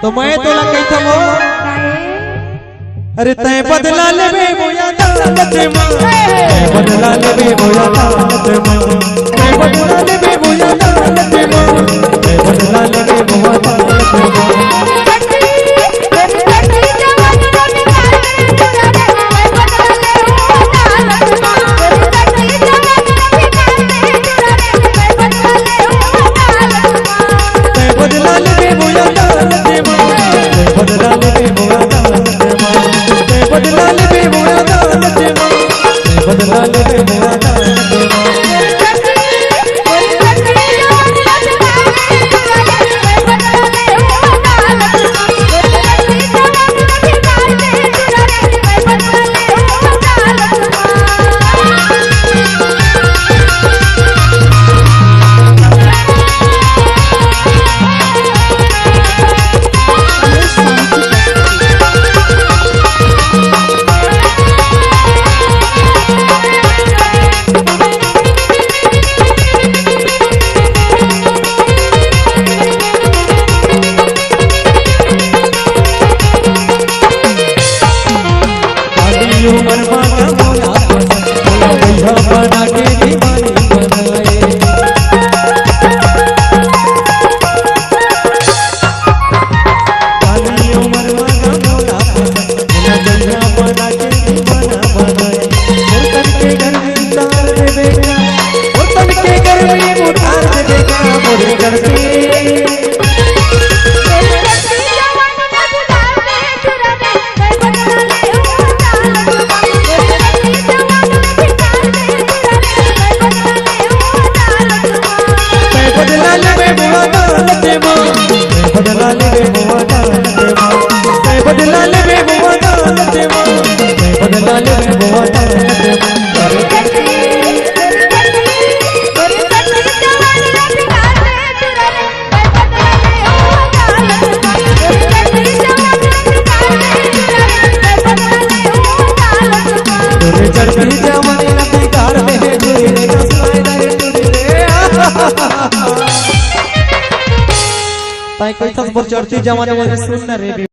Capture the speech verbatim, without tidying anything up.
तो मैं तोला कहिथंव वो, अरे तैं बदला लेबे मोर अदालत मा, तैं बदला लेबे मोर अदालत मा, तैं बदला लेबे मोर अदालत मा, तैं बदला लेबे मोर अदालत मा। तैं बदला लेबे मोर अदालत मा, तैं बदला लेबे मोर अदालत मा, तैं बदला लेबे मोर अदालत मा, तैं बदला लेबे मोर अदालत मा। ताई कइसन मोर चढ़ती जवानी में सुन न रे।